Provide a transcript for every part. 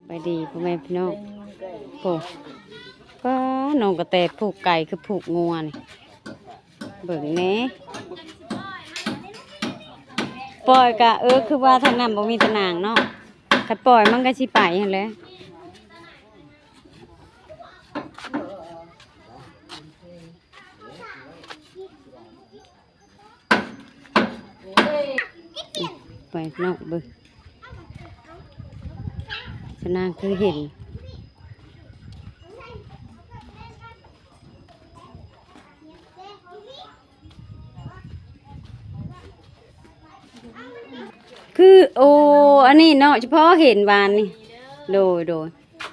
ໄປດີພໍ່ແມ່ພີ່ນ້ອງ. ໂອ້ ປ້າ ນ້ອງກະແຕຜູກໄກ່ຄືຜູກງົວນີ້ ເບິ່ງແດ່. ປ່ອຍກະ ເອີ ຄືວ່າທາງນັ້ນບໍ່ມີຕາໜ່າງເນາະ ຄັນປ່ອຍມັນກະຊິໄປຫັ້ນແຫຼະ. ໄປນອກເບິ່ງ ສະນາງຄືເຫັນ ຄື ໂອ ອັນນີ້ເນາະ ສະເພາະເຫັນວານນີ້. ໂດຍ ໂດຍ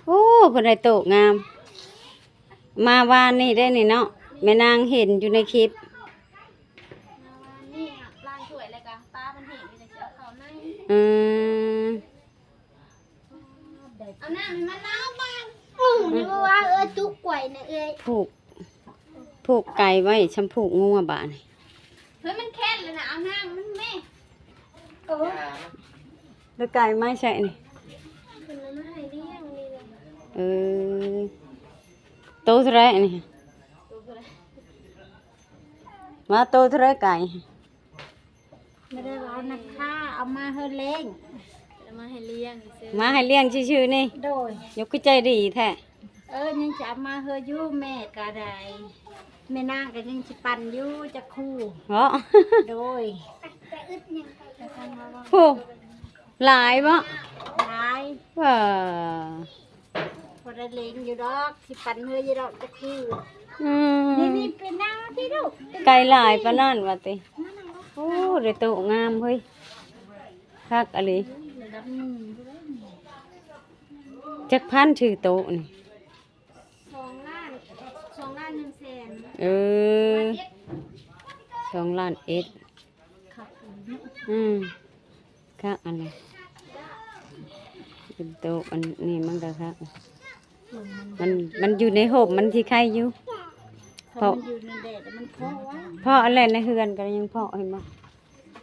ໂອ້ ເພິ່ນໄດ້ໂຕະງາມ. ມາວານນີ້ເດ້ນີ້ເນາະ ແມ່ນາງເຫັນຢູ່ໃນຄລິບ. ມາວານນີ້ລ້າງຖ້ວຍແລ້ວກະປາມັນແຫ້ງ ແລ້ວຊິເອົາເຂົ້າໃນ. ອືມ ເອົານ້ຳໃຫ້ມັນເອົາ. ອືມ ນີ້ວ່າ ເອີ ຕຸກໄວ້ນະເອີຍ ຜູກ ຜູກໄກ່ໄວ້ ຊ່ຳຜູກງົວບາດນີ້. ເຮີ້ຍ ມັນແຄນແລ້ວນະ ເອົານ້ຳມັນແມ່. ໂອ້ ແລ້ວໄກ່ມາໃສ່ນີ້. ເພິ່ນເອົາມາໃຫ້ລ້ຽງນີ້ແຫຼະ. ເອີ ໂຕເທົ່າໃດອັນນີ້? ວ່າໂຕເທົ່າໃດໄກ່? ບໍ່ໄດ້ເວົ້ານະຄ່າ ເອົາມາເຮີ້ອລ້ຽງ ເອົາມາໃຫ້ລ້ຽງຊື່ໆ ມາໃຫ້ລ້ຽງຊື່ໆນີ້. ໂດຍ ຍົກຄືໃຈດີແທ້. ເອີ ຍັງຈະເອົາມາເຮີ້ອຢູ່ ແມ່ກະໄດ້ ແມ່ນາງກະຍັງຊິປັ່ນຢູ່ຈັກຄູ່ເນາະ. ໂດຍ ໂອ້ ຫຼາຍບໍ່? ຫຼາຍ ວ້າ ພໍໄດ້ເລັງຢູ່ດອກ ຊິປັ່ນເຮືອຢູ່ດອກຈັກຄູ່. ອືມ ນີ້ໆ ເປັນນາງທີ່ລູກ ໄກ່ຫຼາຍປານນັ້ນວ່າຕິ. ໂອ້ ໄດ້ໂຕະງາມເຮີ້ຍ ຄັກອີ່ຫຼີ. ລະດັບໜຶ່ງ ຈັກພັນຊື່ໂຕະນີ້? ສອງລ້ານ ສອງລ້ານໜຶ່ງແສນ. ເອີ ສອງລ້ານເອັດ ຄັກເນາະ. ອືມ ຄັກອັນນີ້ ເປັນໂຕະ ອັນນີ້ມັນກະຄັກ ມັນ ມັນຢູ່ໃນຮົ່ມມັນຊິໄຄຢູ່. ເພາະ ເພາະມັນຢູ່ໃນແດດ ມັນເພາະວ່າ ເພາະອັນແຫຼະ ໃນເຮືອນກະຍັງເພາະ ເຫັນບໍ່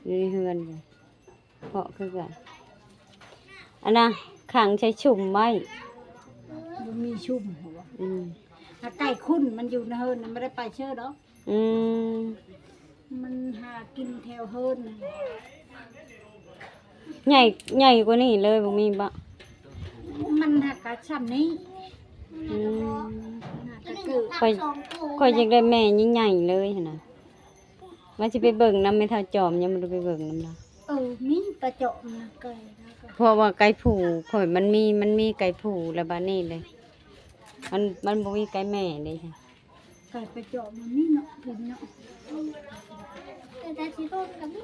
ຢູ່ໃນເຮືອນ ເພາະຄືກັນ. ອັນນະ ຂັງໃສ່ຊຸມໄວ້ ບໍ່ມີຊຸມ. ອືມ ຫາໄກ່ຂຸ້ນ ມັນຢູ່ໃນເຮືອນ ມັນບໍ່ໄດ້ໄປເຊີດອກ. ອືມ ມັນຫາກິນແຖວເຮືອນ. ໃຫຍ່ ໃຫຍ່ກວ່ານີ້ເລີຍບໍ່ມີບໍ? ມັນຫາກະຊ່ຳນີ້. ອືມ ຫາກະເກີດ ຂ້ອຍ ຂ້ອຍຢາກໄດ້ແມ່ໃຫຍ່ໆເລີຍຫັ້ນນະ. ວ່າຊິໄປເບິ່ງນຳແມ່ເຖົ້າຈອມ ຍັງບໍ່ໄດ້ໄປເບິ່ງນຳລາວ. ເອີ ມີປາຈອມນະ ໄກ່ນະ ເພາະວ່າໄກ່ຜູຂ້ອຍມັນມີ ມັນມີໄກ່ຜູແລ້ວບາດນີ້ເລີຍ ມັນ ມັນບໍ່ມີໄກ່ແມ່ເດ້. ໄກ່ປາຈອມມັນມີເນາະ ເຫັນເນາະ ແຕ່ ແຕ່ຊິໂດນກະມີ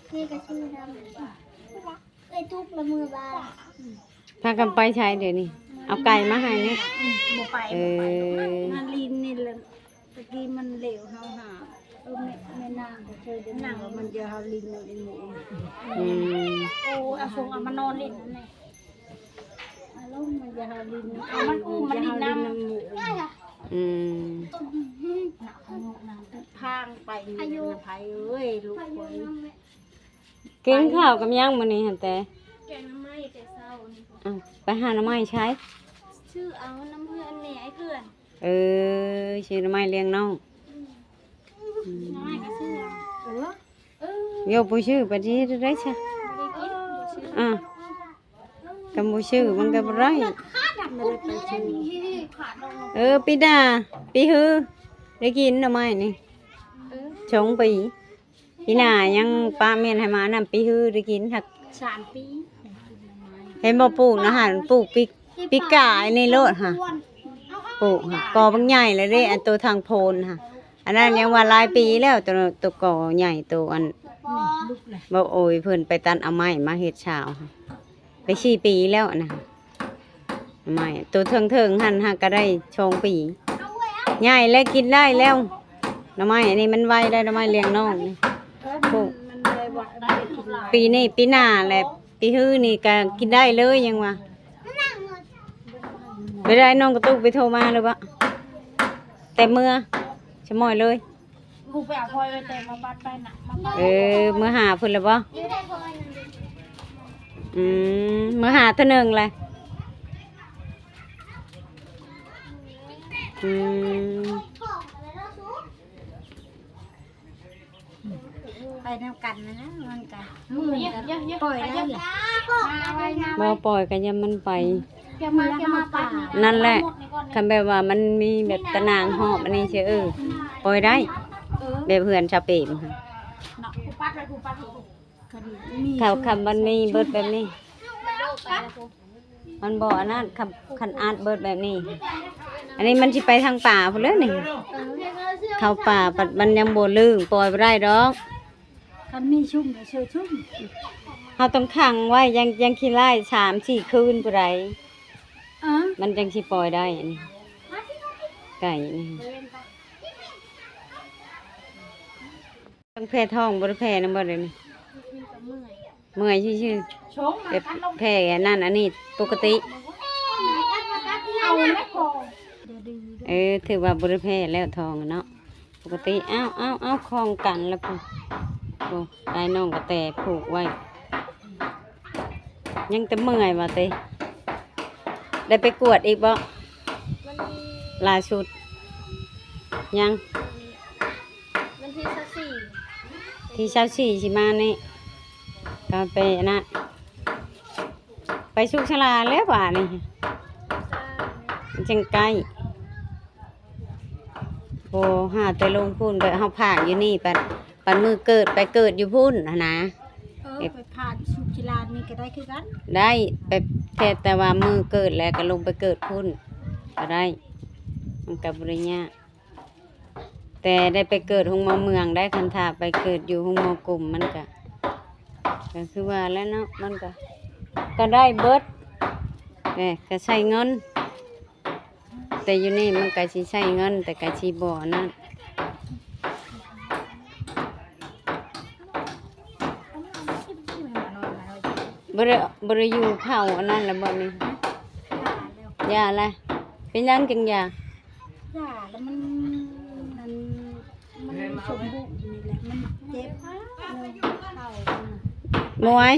ເອີຍ ກະຊື່ດຳ ເອີຍ ຕຸກລະມືບາ ພາກັນໄປໃສດຽວນີ້? ເອົາໄກ່ມາໃຫ້ນີ້. ອືມ ບໍ່ໄປ ເອີ ບໍ່ໄປ ມາຫຼິ້ນນີ້ແຫຼະ. ຕະກີ້ມັນເຫຼວເຮົາຫາ ເອີ ແມ່ ແມ່ນາງກະເຄີຍໄດ້ຍິນວ່າມັນຈະຫາຫຼິ້ນນຳອີ່ໝູ່. ອືມ ໂອ້ ເອົາສົ່ງເອົາມານອນຫຼິ້ນນັ້ນແຫຼະ ອາລົມມັນຈະຫາຫຼິ້ນ ເອົາມັນອຸ້ມມາຫຼິ້ນນຳ. ອືມ ພາງໄປ ພາຍຸ ໃຜເອີຍ ລູກຂ້ອຍ. ກິນເຂົ້າກັບຫຍັງມື້ນີ້ຫັ້ນແຕ່? ແກງໜໍ່ໄມ້ແຕ່ເຊົ້ານີ້. ອ້າວ ໄປຫາໜໍ່ໄມ້ໃສ? ຊື້ເອົານຳເພື່ອນແມ່ອ້າຍເພື່ອນ. ເອີ ຊື້ໜໍ່ໄມ້ລ້ຽງນ້ອງ. ອືມ ອືມ ໜໍ່ໄມ້ກະຊື້ເອົາ. ເອີ ເອີ ໂຍ ບໍ່ຊື້ປະເທດໃດຊະ. ບໍ່ໄດ້ກິນ ບໍ່ຊື້. ອາ ຄັນບໍ່ຊື້ມັນກະບໍ່ໄດ້. ເອີ ປີໜ້າ ປີຮືໄດ້ກິນໜໍ່ໄມ້ນີ້. ເອີ ສອງປີ. ປີໜ້າຍັງປະເມັນໃຫ້ມານຳ ປີຮືໄດ້ກິນ ຫາກສາມປີ. ເຫັນບໍ່ ປູກນະຫັ້ນ ປູກປີ ປີກາຍນີ້ໂລດຫະ ປູກຫະ ກໍບັກໃຫຍ່ແລ້ວເດ້. ອັນໂຕທາງໂພນຫະ ອັນນັ້ນຍັງວ່າຫຼາຍປີແລ້ວ ໂຕ ໂຕກໍໃຫຍ່ ໂຕອັນ ບໍ່ ໂອຍ ເພິ່ນໄປຕັດເອົາໄມ້ມາເຮັດຊາວຫະ ໄດ້ສີ່ປີແລ້ວອັນນັ້ນ. ໜໍ່ໄມ້ໂຕເທິງໆຫັ້ນຫາກະໄດ້ສອງປີ ໃຫຍ່ແລ້ວ ກິນໄດ້ແລ້ວ. ໜໍ່ໄມ້ອັນນີ້ມັນໄວໄດ໋ ໜໍ່ໄມ້ລ້ຽງນ້ອງນີ້. ປູກ ປີນີ້ ປີໜ້າແຫຼະ ປີຮືນີ້ກະກິນໄດ້ເລີຍ ຍັງວ່າ. ໄປໄດ້ ນ້ອງກະຕຸກໄປໂທມາຫຼືບໍ່? ແຕ່ເມືອ ສະໝອຍເລີຍ. ຜູ້ໄປເອົາພອຍເອີຍ ແຕ່ມາບັດໄປນະ ມາບັດ. ເອີ ເມືອຫາເພິ່ນລະບໍ່? ອືມ ເມືອຫາເທື່ອໜຶ່ງແຫຼະ. ອືມ ໄປນຳກັນນະ ມັນກະ ມື້ນີ້ກະປ່ອຍໄດ້ແຫຼະ ບໍ່ປ່ອຍກະຢ່າມັນໄປ ຢ່າມາ ຢ່າມາໄປ ນັ້ນແຫຼະ ຄັນແບບວ່າມັນມີແບບຕາໜ່າງຮອບອັນນີ້ຊິ ເອີ ປ່ອຍໄດ້ ເອີ ແບບເຮືອນຊາວເປມ ເນາະ ຜູ້ປັດໄວ້ ຜູ້ປັດ ຄັນມີ ເຂົາ ຄັນມັນມີເບິດແບບນີ້ ມັນບໍ່ອັນນັ້ນ ຄັນ ຄັນອັດເບິດແບບນີ້ ອັນນີ້ມັນຊິໄປທາງປ່າພຸ້ນແຫຼະນີ້ ເອີ ເຂົ້າປ່າ ບັດມັນຍັງບໍ່ລຶ້ງ ປ່ອຍບໍ່ໄດ້ດອກ ຄັນມີຊຸ່ມກໍເຊີຊຸ່ມ ເຮົາຕ້ອງຂັງໄວ້ ຢ່າງ ຢ່າງຂີ້ລ້າຍ ສາມສີ່ຄືນຜູ້ໃດ ເອີ ມັນຈັ່ງຊິປ່ອຍໄດ້ ອັນນີ້ ໄກ່ນີ້ ຕ້ອງແຜ່ທ້ອງ ບໍ່ໄດ້ແຜ່ນຳບໍ່ດຽວນີ້ ເມື່ອຍຊື່ໆ ແບບແຜ່ອັນນັ້ນອັນນີ້ປົກກະຕິ ເອີ ຖືວ່າບໍ່ໄດ້ແຜ່ແລ້ວທ້ອງເນາະ ປົກກະຕິ ອ້າວ ອ້າວ ອ້າວ ຄອງກັນແລ້ວພຸ້ນ ໂອ້ ໄດ້ນ້ອງກະແຕຜູກໄວ້ ຍັງແຕ່ເມື່ອຍວ່າຕິ ໄດ້ໄປກວດອີກບໍ່ ວັນທີ ລ່າສຸດ ຍັງ ວັນທີຊາວສີ່ ທີຊາວສີ່ຊິມານີ້ ກໍໄປອັນນັ້ນ ໄປສຸກສາລາແລ້ວບາດນີ້ ມັນຈັ່ງໃກ້ ໂອ້ ຫາແຕ່ລົງພຸ້ນ ໄປເຮົາພາກຢູ່ນີ້ ປັດ ປັດມື້ເກີດໄປເກີດຢູ່ພຸ້ນຫັ້ນນະ ເອີ ເອັດ ໄປຜ່ານສຸກສາລານີ້ກໍໄດ້ຄືກັນ ໄດ້ ໄປແຕ່ ແຕ່ວ່າມື້ເກີດແລ້ວກໍລົງໄປເກີດພຸ້ນກໍໄດ້ ມັນກໍບໍ່ໄດ້ຍາກ ແຕ່ໄດ້ໄປເກີດໂຮງໝໍເມືອງໄດ໋ ຄັນຖ້າໄປເກີດຢູ່ໂຮງໝໍກົມມັນກະ ກະຄືວ່າແຫຼະເນາະ ມັນກະ ກະໄດ້ເບິດ ແຕ່ກະໃຊ້ເງິນ ແຕ່ຢູ່ນີ້ມັນກະຊິໃຊ້ເງິນ ແຕ່ກະຊິບໍ່ອັນນັ້ນ ບໍ່ໄດ້ ບໍ່ໄດ້ຢູ່ເຜົາອັນນັ້ນລະບໍ່ນີ້ ຢ່າແລ້ວ ເປັນຫຍັງຈຶ່ງຢ່າ? ຢ່າແລ້ວ ມັນ ມັນ ມັນສົມບູນນີ້ແຫຼະ ມັນເຈັບ ເອີ ເຂົ້າ ໝວຍ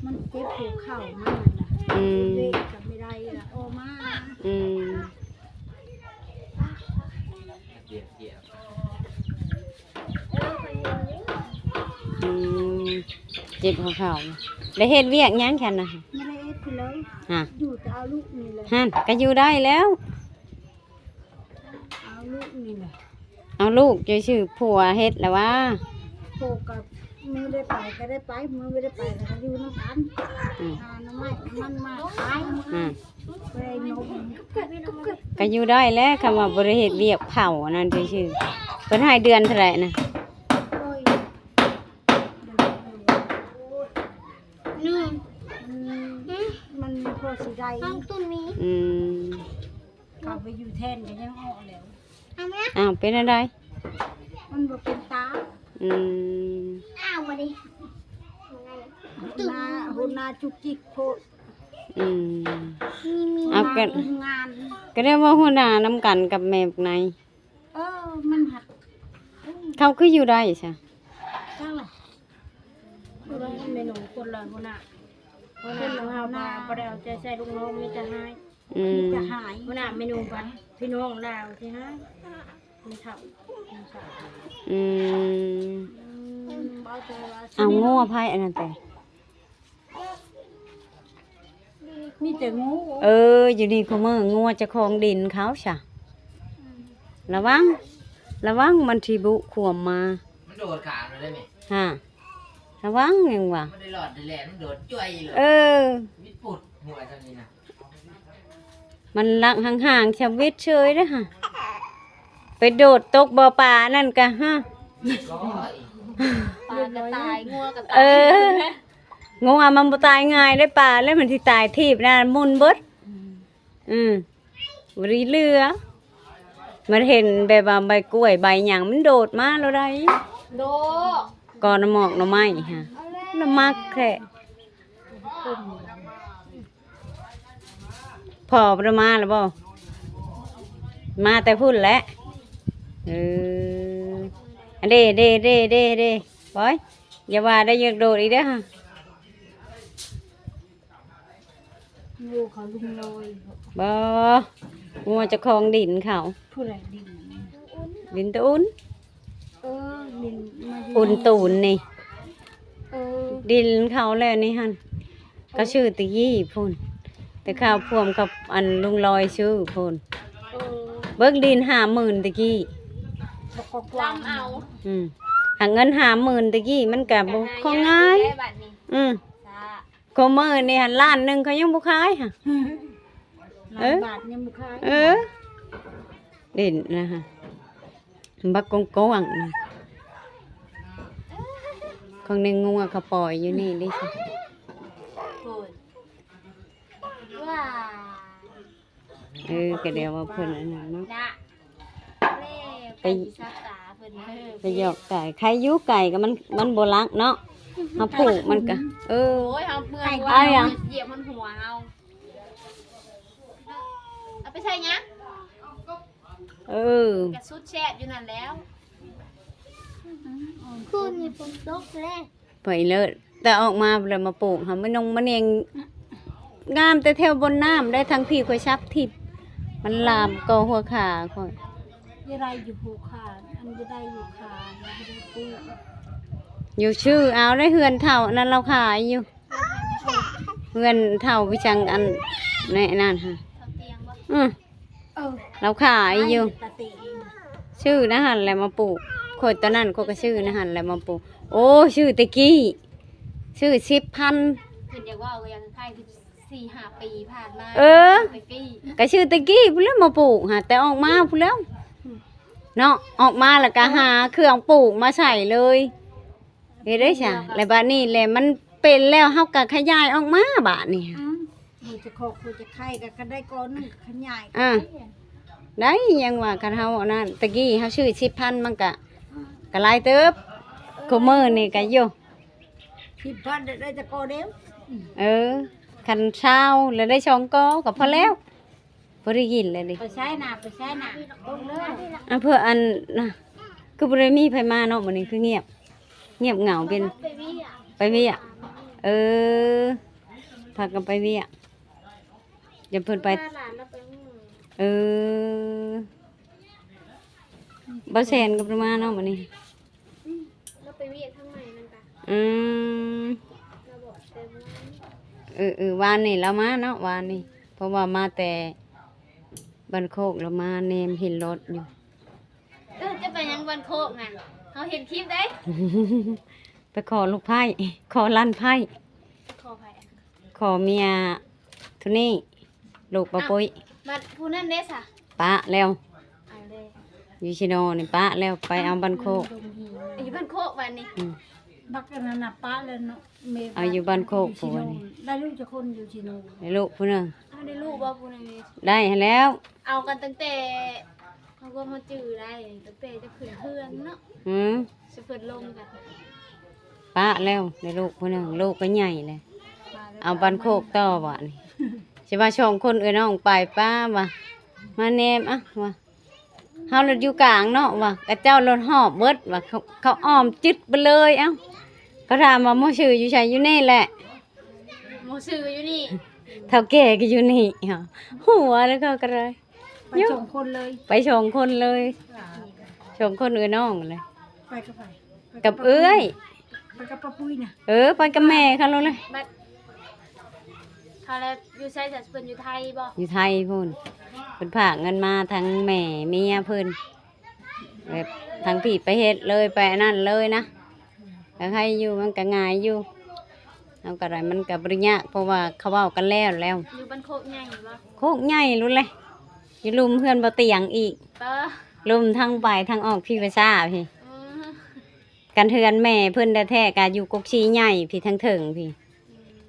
ມັນເຈັບຫົວເຂົ່າມັນນັ້ນນະ ອືມ ເວກກໍບໍ່ໄດ້ລະ ໂອມາ ອືມ ອືມ ເຈັບຫົວເຂົ່າ ໄດ້ເຮັດວຽກຫຍັງຊັ້ນນະ? ບໍ່ໄດ້ເຮັດເລີຍ ຮະ ຢູ່ແຕ່ເອົາລູກນີ້ແຫຼະ ຫັ້ນ ກໍຢູ່ໄດ້ແລ້ວ ເອົາລູກນີ້ແຫຼະ ເອົາລູກ ຈະຊື່ ຜົວເຮັດລະຫວາ? ຜົວກໍມື້ໄດ້ໄປກໍໄດ້ໄປ ມື້ບໍ່ໄດ້ໄປກໍຢູ່ນຳກັນ ອືມ ຫາໜໍ່ໄມ້ມັນມາຂາຍ ອືມ ບໍ່ໄດ້ນົມ ກໍຢູ່ໄດ້ແຫຼະ ຄຳວ່າບໍ່ໄດ້ເຮັດວຽກເຜົາອັນນັ້ນຊື່ໆ ເພິ່ນໃຫ້ເດືອນເທົ່າໃດນະ? ໂອ້ຍ ໜຶ່ງ ມັນ ມັນພໍຊິໄດ້ ນ້ອງຕຸ້ນມີ ອືມ ເຂົາໄປຢູ່ແທນກໍຍັງອອກແລ້ວ ເອົາແມ່ ອ້າວ ເປັນອັນໃດ? ມັນບໍ່ເປັນຕາ ອືມ ອ້າວ ມາດິ ຫົວໜ້າ ຫົວໜ້າຈຸກຈິກໂພດ ອືມ ມີ ມີ ເອົາ ກໍ ງານ ກໍໄດ້ວ່າຫົວໜ້ານຳກັນກັບແມ່ບັກໄນ ເອີ ມັນຫາກ ເຂົາຄືຢູ່ໄດ້ຊະ? ຈັກລະ ແມ່ໜູຄົນລະຫົວໜ້າ ຄົນລະຫົວໜ້າ ບໍ່ໄດ້ເອົາໃຈໃສ່ລູກນ້ອງ ມີແຕ່ຮ້າຍ ອືມ ມີແຕ່ຮ້າຍ ຫົວໜ້າແມ່ໜູ ບັດພີ່ນ້ອງລາວທີ່ຮ້າຍ ມີເຖົ້າ ມີເຖົ້າ ອືມ ອືມ ເວົ້າແຕ່ວ່າ ເອົາງົວໃຜອັນນັ້ນແຕ່? ມີແຕ່ງູ ເອີ ຢູ່ນີ້ຄູ່ມື້ ງົວເຈົ້າຂອງດິນເຂົາຊະ ລະວັງ ລະວັງມັນຊິບຸຂວມມາ ມັນໂດດຂ້າມເລີຍເດ້ແມ່ ຮະ ລະວັງຫຍັງວະ ມັນໄດ້ລອດໄດ້ແລ່ນ ມັນໂດດຈ້ວຍເລີຍ ເອີ ມີປຸດຫົວຊ່ຳນີ້ນະ ມັນລັກຫ່າງໆ ຊຳວິດເຊີຍເດ້ຫະ ໄປໂດດຕົກບໍ່ປານັ້ນກະ ຮະ ປາກະຕາຍ ງົວກະຕາຍ ເອີ ງົວມັນບໍ່ຕາຍງ່າຍເດ້ປາ ແລ້ວມັນຊິຕາຍຖີບນະ ໝຸ່ນເບິດ ອືມ ອືມ ບໍ່ໄດ້ເຫຼືອ ມັນເຫັນແບບວ່າໃບກ້ວຍໃບຫຍັງມັນໂດດມາໂລດໃດ ໂດ ກໍໜໍ່ໝອກໜໍ່ໄມ້ຫະ ລະມັກແທ້. ພໍ່ບໍ່ໄດ້ມາແລ້ວບໍ່? ມາແຕ່ພຸ້ນແຫຼະ ເອີ ອັນເດ ເດ ເດ ເດ ເດ ບອຍ ຢ່າວ່າໄດ້ຢາກໂດດອີກເດີຫະ. งัວເຂົາລຸງລອຍ ບໍ່ ງົວເຈົ້າຂອງດິນເຂົາ. ຜູ້ໃດດິນ? ດິນຕາອຸ່ນ. ເອີ ດິນມາຢູ່ ອຸ່ນຕູນນີ້. ເອີ ດິນເຂົາແລ້ວນີ້ຫັ້ນ ເຂົາຊື້ແຕ່ກີ້ພຸ້ນ ແຕ່ຄາວພວມກັບອັນລຸງລອຍຊື້ພຸ້ນ. ເອີ ເບິ່ງດິນຫ້າໝື່ນແຕ່ກີ້ ບໍ່ຄອບຄົວ ລຳເອົາ. ອືມ ຫາເງິນຫ້າໝື່ນແຕ່ກີ້ມັນກະບໍ່ ກະຫາ ຂອງງ່າຍ ຍາກຢູ່ໄດ໋ບັດນີ້. ອືມ ສາ ຄູ່ມື້ນີ້ຫັ້ນລ້ານໜຶ່ງເຂົາຍັງບໍ່ຂາຍຫະ. ເອີ ລ້ານບາດຍັງບໍ່ຂາຍ. ເອີ ເດັ່ນນະຫະ ບັກກວ້າງໆນະ ຂອງໃນງົວເຂົາປ່ອຍຢູ່ນີ້ເດ້. ໂອ້ຍ ວ້າ ເອີ ກະດຽວວ່າເພິ່ນອັນນັ້ນເນາະ ໄປ ໄປຢອກໄກ່ ໄຂ່ຢູ່ໄກ່ກະມັນ ມັນບໍ່ລັກເນາະ ເຮົາຜູກມັນກະ ເອີ ໂອ້ຍ ເຮົາເມື່ອຍ ເອົາຫຍັງ ຢຽບມັນຫົວເຮົາ. ເອົາໄປໃສ່ຫຍັງ? ເອີ ກະສຸດແຊບຢູ່ນັ້ນແລ້ວ. ຄືນນີ້ຝົນຕົກແລ້ວ ໄປເລີດ ແຕ່ອອກມາແລ້ວມາປູກຫາມະນົງມະເນັງ ງາມແຕ່ແຖວບ່ອນນ້ຳໄດ້ ທາງພີ້ຂ້ອຍສັບທິ່ມ ມັນລາມກໍຫົວຂາຂ້ອຍ. ຢ່າໄດ້ຢູ່ຫົວຂາ ອັນຢ່າໄດ້ຢູ່ຂາ ບໍ່ໄດ້ປູກ ຢູ່ຊື່ເອົາໄດ້ ເຮືອນເຖົ້າອັນນັ້ນລາວຂາຍຢູ່. ເຮືອນເຖົ້າພິສັງອັນ ໃນອັນນັ້ນຫະ ເຂົາຕຽງບໍ່? ອື ເອີ ລາວຂາຍຢູ່ ຕາເຕະ ຊື້ນະຫັ້ນແຫຼະມາປູກ. ຂ້ອຍຕອນນັ້ນຂ້ອຍກະຊື້ນະຫັ້ນແຫຼະມາປູກ. ໂອ້ ຊື້ແຕ່ກີ້ ຊື້ສິບພັນ. ເພິ່ນຢາກເວົ້າກະຢາກຄ້າຍຄືສີ່ຫ້າປີຜ່ານມາ. ເອີ ແຕ່ກີ້ ກະຊື້ແຕ່ກີ້ພຸ້ນແຫຼະມາປູກຫະ ແຕ່ອອກມາພຸ້ນແລ້ວເນາະ ອອກມາແລ້ວກະຫາເຄື່ອງປູກມາໃສ່ເລີຍ. ເຮັດໄດ້ຊະ ແລ້ວບາດນີ້ແຫຼະມັນເປັນແລ້ວ ເຮົາກະຂະຫຍາຍອອກມາບາດນີ້. ອືມ ເຮົາຈະຂອບ ເຮົາຈະໄຂ່ກະ ກະໄດ້ກໍໜຶ່ງຂະຫຍາຍ ອ່າ ໄດ້ ຍັງວ່າຄັນເຮົາອັນນັ້ນ ຕະກີ້ເຮົາຊື້ສິບພັນມັນກະ ກະຫຼາຍເຕີບ. ເອີ ຄູ່ມື້ນີ້ກະຢູ່ ສິບພັນໄດ້ແຕ່ກໍດຽວ. ເອີ ຄັນຊາວແລ້ວໄດ້ສອງກໍ ກະພໍແລ້ວ. ບໍ່ໄດ້ກິນແລ້ວນີ້ ໄປໃສນະ ໄປໃສນະ ເບິ່ງເດີ. ອັນເພື່ອອັນນະ ຄືບໍ່ໄດ້ມີໃຜມາເນາະ ມື້ນີ້ຄືງຽບ ງຽບເຫງົາ ເປັນ ໄປວຽກ ໄປວຽກ. ເອີ ພາກັນໄປວຽກ ຢ່າເພິ່ນໄປ ພາຫຼານລາວໄປເມືອງ. ເອີ ບ່າວແສນກະບໍ່ໄດ້ມາເນາະມື້ນີ້. ອືມ ລາວໄປວຽກທາງໃໝ່ນັ້ນກະ ອືມ ລາວບອກແຕ່ມື້ວານ. ເອີໆ ວານນີ້ລາວມາເນາະ ວານນີ້ ເພາະວ່າມາແຕ່ບ້ານໂຄກ ລາວມາແນມເຫັນລົດຢູ່. ເອີ ຈະໄປຫຍັງບ້ານໂຄກນະ ເຮົາເຫັນຄລິບເດ້. ໄປຂໍລູກໃພ້ ຂໍຫຼານໃພ້ ຂໍໃຜ? ຂໍເມຍໂທນີ້ ລູກປ້າປຸ້ຍ. ບັດຜູ້ນັ້ນເດ້ສະ? ປະແລ້ວ ເອົາເດ້ ຢູ່ຊິໂນນີ້ປະແລ້ວ ໄປເອົາບ້ານໂຄກ. ຢູ່ບ້ານໂຄກບັດນີ້. ອືມ ບັກອັນນັ້ນນະປະແລ້ວເນາະ. ເອົາຢູ່ບ້ານໂຄກຜູ້ນີ້ ໄດ້ລູກຈັກຄົນຢູ່ຊິໂນ? ໄດ້ລູກຜູ້ໜຶ່ງ. ເອົາ ໄດ້ລູກບໍ່ຜູ້ໜຶ່ງນີ້? ໄດ້ຫັ້ນແລ້ວ ເອົາກັນຕັ້ງແຕ່ ເຮົາກະມາຈື່ໄດ້ ຕັ້ງແຕ່ຈະຂຶ້ນເຮືອນເນາະ. ອືມ ຊິເພິ່ນລົມກັນ ປະແລ້ວ ໄດ້ລູກຜູ້ໜຶ່ງ ລູກກະໃຫຍ່ແລ້ວ. ເອົາບ້ານໂຄກຕໍ່ບາດນີ້ ຊິວ່າສອງຄົນເອື້ອຍນ້ອງໄປ ປ້າວ່າ ມາແນມ ອະ ວ່າ ເຮົາລະຢູ່ກາງເນາະ ວ່າ ກະເຈົ້າລະຮອບເບິດ ວ່າ ເຂົາ ເຂົາອ້ອມຈຶດໄປເລີຍ. ເອົ້າ ເຂົາຖາມວ່າໝໍຊື່ຢູ່ໃສ? ຢູ່ນີ້ແຫຼະ ໝໍຊື່ຢູ່ນີ້ ເຖົ້າແກ່ກະຢູ່ນີ້. ເຮົາຫົວແລ້ວເຂົາກະໄດ້ ໄປສອງຄົນເລີຍ ໄປສອງຄົນເລີຍ ສອງຄົນເອື້ອຍນ້ອງເລີຍ. ໄປກັບໃຜ? ກັບເອື້ອຍ ໄປກັບປ້າປຸ້ຍນະ. ເອີ ໄປກັບແມ່ເຂົາໂລດເລີຍ. ບັດເຂົາລະຢູ່ໃສຊະ? ເພິ່ນຢູ່ໄທບໍ່? ຢູ່ໄທພຸ້ນ ເພິ່ນຝາກເງິນມາທັງແມ່ເມຍເພິ່ນ ແບບທາງພີ້ໄປເຮັດເລີຍ ໄປອັນນັ້ນເລີຍນະ. ກະໄຄຢູ່ ມັນກະງ່າຍຢູ່ ເຮົາກະໄດ້ ມັນກະບໍ່ໄດ້ຍາກ ເພາະວ່າເຂົາເວົ້າກັນແລ້ວແລ້ວ. ຢູ່ບ້ານໂຄກໃຫຍ່ບໍ່? ໂຄກໃຫຍ່ໂລດແຫຼະ ຢູ່ລຸ່ມເຮືອນບໍ່ຕຽງອີກ ເອີ ລຸ່ມທາງໄປທາງອອກພີ້ພາສາພີ້. ອືມ ກັນເຮືອນແມ່ເພິ່ນແທ້ໆ ກະຢູ່ກົກຊີໃຫຍ່ພີ້ ທາງເທິງພີ້.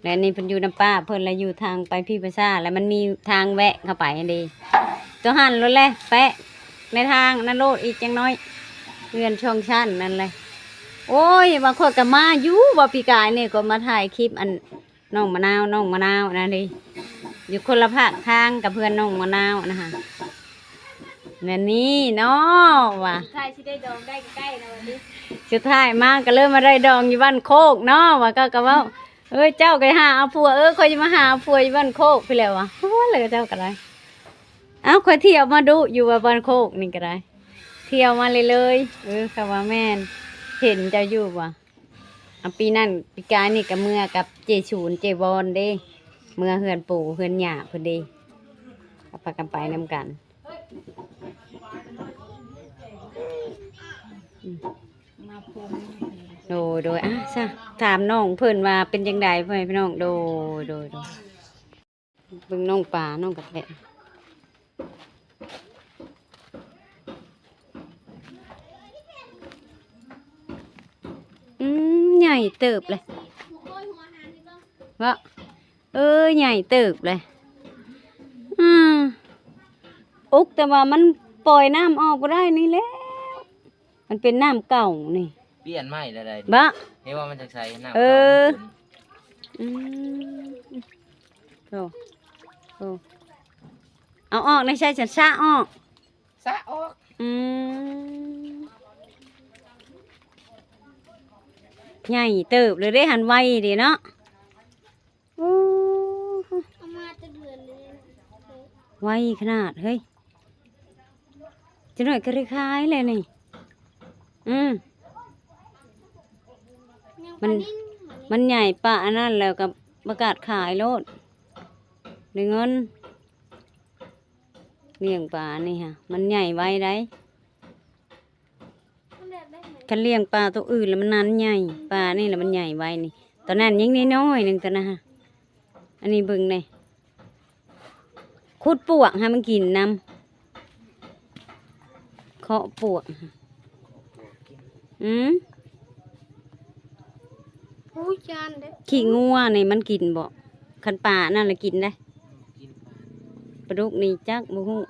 ແລະນີ້ເພິ່ນຢູ່ນຳປ້າເພິ່ນ ແລະຢູ່ທາງໄປພີ້ພາສາ ແລະມັນມີທາງແວະເຂົ້າໄປຫັ້ນເດ. ໂຕຫັ້ນໂລດແຫຼະ ແປະໃນທາງນັ້ນໂລດ ອີກຈັກໜ້ອຍ ເຮືອນສອງຊັ້ນນັ້ນແຫຼະ. ໂອ້ຍ ວ່າຂ້ອຍກະມາຢູ່ ວ່າປີກາຍນີ້ ຂ້ອຍມາຖ່າຍຄລິບອັນ ນ້ອງມະນາວ ນ້ອງມະນາວອັນນັ້ນເດ ຢູ່ຄົນລະພາກທາງກັບເຮືອນນ້ອງມະນາວນະຫະ. ແນວນີ້ເນາະ ວ່າ ສຸດທ້າຍຊິໄດ້ດອງໄດ້ໃກ້ໆແລ້ວບັດນີ້. ສຸດທ້າຍມາກະເລີຍມາໄດ້ດອງຢູ່ບ້ານໂຄກເນາະ ວ່າເຂົາກະເວົ້າ ເອີຍ ເຈົ້າກໍຫາເອົາຜົວ ເອີຍ ຂ້ອຍຈະມາຫາເອົາຜົວຢູ່ບ້ານໂຄກພີ້ແຫຼະວະ. ໂອ້ຍ ແລ້ວເຈົ້າກໍໄດ້ ເອົ້າ ຂ້ອຍທ່ຽວມາດຸຢູ່ວ່າບ້ານໂຄກນີ້ກໍໄດ້ ທ່ຽວມາເລື້ອຍໆ. ເອີ ຄຳວ່າແມ່ນ ເຫັນເຈົ້າຢູ່ວ່າ ອາ ປີນັ້ນ ປີກາຍນີ້ກໍເມືອກັບເຈສູນ ເຈວອນເດ້ ເມືອເຮືອນປູ່ເຮືອນຍ່າເພິ່ນເດ້ ກໍພາກັນໄປນຳກັນ. ອືມ ມາພົມ ໂດຍ ໂດຍ ອ່າ ຊະ ຖາມນ້ອງເພິ່ນວ່າເປັນຈັ່ງໃດ ພໍ່ແມ່ພີ່ນ້ອງ. ໂດຍ ໂດຍ ໂດຍ ເບິ່ງນ້ອງປາ ນ້ອງກະແຕ ອືມ ໃຫຍ່ເຕີບເລີຍ ເບາະ. ເອີ ໃຫຍ່ເຕີບເລີຍ ອືມ ອຸກ ແຕ່ວ່າມັນປ່ອຍນ້ຳອອກບໍ່ໄດ້ນີ້ແຫຼະ ມັນເປັນນ້ຳເກົ່ານີ້. ປ່ຽນໃໝ່ແລ້ວໃດ໋ ເບາະ ເຫັນວ່າມັນຈະໃສ ນ້ຳ ເອີ ເກົ່າມັນຂຸ້ນ. ອືມ ໂອ້ ໂອ້ ເອົາອອກໃນໃຊ້ສັນຊະອອກ ສະອອກ ອືມ ໃຫຍ່ເຕີບເລີຍເດ້ ຫັ້ນໄວເດ້ເນາະ. ໂອ້ ເອົາມາແຕ່ເດືອນເລີຍ ໄວຂະໜາດເຮີ້ຍ ຈັກໜ້ອຍກໍໄດ້ຂາຍແລ້ວນີ້. ອືມ ມັນ ມັນໃຫຍ່ປານນັ້ນແລ້ວກໍປະກາດຂາຍໂລດ ໄດ້ເງິນ. ລ້ຽງປານີ້ຫະ ມັນໃຫຍ່ໄວໃດ໋ ຄັນລ້ຽງປາໂຕອື່ນແລ້ວມັນນັ້ນໃຫຍ່ ປານີ້ລະມັນໃຫຍ່ໄວນີ້. ຕອນນັ້ນຍັງນ້ອຍໆໜຶ່ງ ຕອນນັ້ນຫະ. ອັນນີ້ເບິ່ງແດ່ ຂຸດປວກໃຫ້ມັນກິນນຳ ເຄາະປວກ. ອືມ ໂອ້ຍ ຢ້ານເດ້ ຂີ້ງົວນີ້ມັນກິນບໍ່? ຄັນປານັ້ນລະກິນໄດ໋ ປາດຸກນີ້ຈັກບໍ່ຮູ້.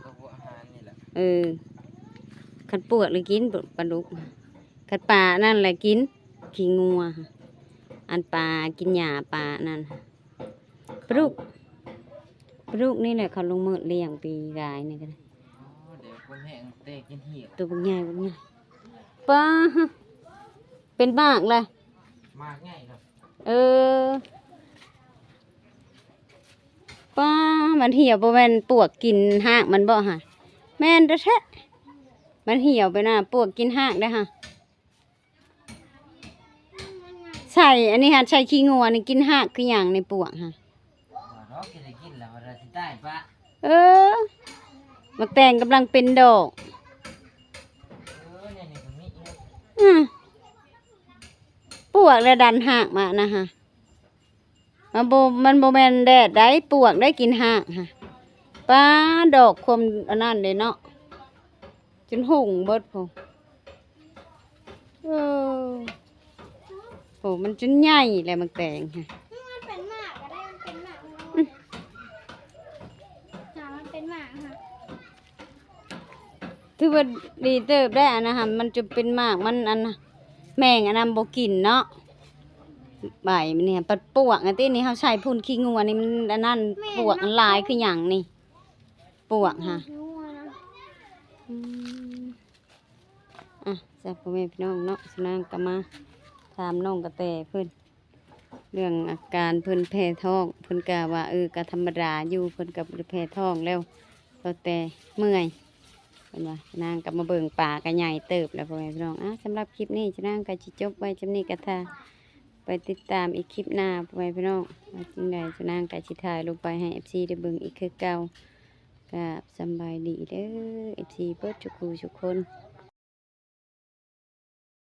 ເອີ ຄັນປວກລະກິນ ປາດຸກ ຄັນປານັ້ນລະກິນ ຂີ້ງົວ. ອັນປາກິນຫຍ້າປານັ້ນ ປາດຸກ ປາດຸກນີ້ແຫຼະ ເຂົາລົງມືລ້ຽງປີກາຍນີ້ກໍໄດ້. ໂຕບັກໃຫຍ່ ບັກໃຫຍ່ ປາ ເປັນໝາກລະ ໝາກໃຫຍ່ເນາະ. ເອີ ປາ ມັນຫ່ຽວ ບໍ່ແມ່ນປວກກິນຮາກມັນບໍ່ຫະ? ແມ່ນແທ້ໆ ມັນຫ່ຽວໄປນະ ປວກກິນຮາກໄດ໋ຫະ. ໃສ່ອັນນີ້ຫະ ໃສ່ຂີ້ງົວນີ້ ກິນຮາກຄືຫຍັງໃນປວກຫະ? ເອີ ໝາກແຕງກຳລັງເປັນດອກ. ອືມ ປວກແລ້ວດັນຮາກມານະຫະ. ມັນບໍ່ ມັນບໍ່ແມ່ນແດດໃດ໋ ປວກໄດ້ກິນຮາກຫະ. ປາ ດອກຄວາມອັນນັ້ນເດ້ເນາະ ຈົນຫຸ່ງເບິດພຸ້ນ. ເອີ ໂອ້ ມັນຈົນໃຫຍ່ແລ້ວໝາກແຕງຫະ. ມັນເປັນໝາກກໍໄດ້ ມັນເປັນໝາກ ອືມ ຫາມັນເປັນໝາກຫະ. ຖືວ່າດີເຕີບໄດ໋ ອັນນັ້ນຫະ ມັນຈະເປັນໝາກ ມັນອັນ ແມງອັນນັ້ນບໍ່ກິນເນາະ ໃບມັນນີ້. ປັດປວກອັນຕິນີ້ ເຮົາໃສ່ຝຸ່ນຂີ້ງົວນີ້ ມັນອັນນັ້ນ ແມ່ນ ປວກມັນຫຼາຍຄືຫຍັງນີ້ ປວກຫະ. ອືມ ອ່ະ ຈ້າ ພໍ່ແມ່ພີ່ນ້ອງເນາະ ສາວນາງກໍມາຖາມນ້ອງກະແຕເພິ່ນ ເລື່ອງອາການເພິ່ນແພ້ທ້ອງ ເພິ່ນກະວ່າ ເອີ ກະທຳມະດາຢູ່ ເພິ່ນກະບໍ່ໄດ້ແພ້ທ້ອງແລ້ວ ກໍແຕ່ເມື່ອຍ ເພິ່ນວ່າ. ນາງກໍມາເບິ່ງປາກໍໃຫຍ່ເຕີບແລ້ວ ພໍ່ແມ່ພີ່ນ້ອງ. ອ່າ ສຳລັບຄລິບນີ້ ນາງກໍຊິຈົບໄວ້ສ່ຳນີ້ ກໍຖ້າໄປຕິດຕາມອີກຄລິບໜ້າ ພໍ່ແມ່ພີ່ນ້ອງ ວ່າຈັ່ງໃດ ນາງກໍຊິຖ່າຍລົງໄປໃຫ້ເອັຟຊີໄດ້ເບິ່ງອີກຄືເກົ່າ. ກາບສຳບາຍດີເດີ ເອັຟຊີເບິດທຸກຜູ້ທຸກຄົນ.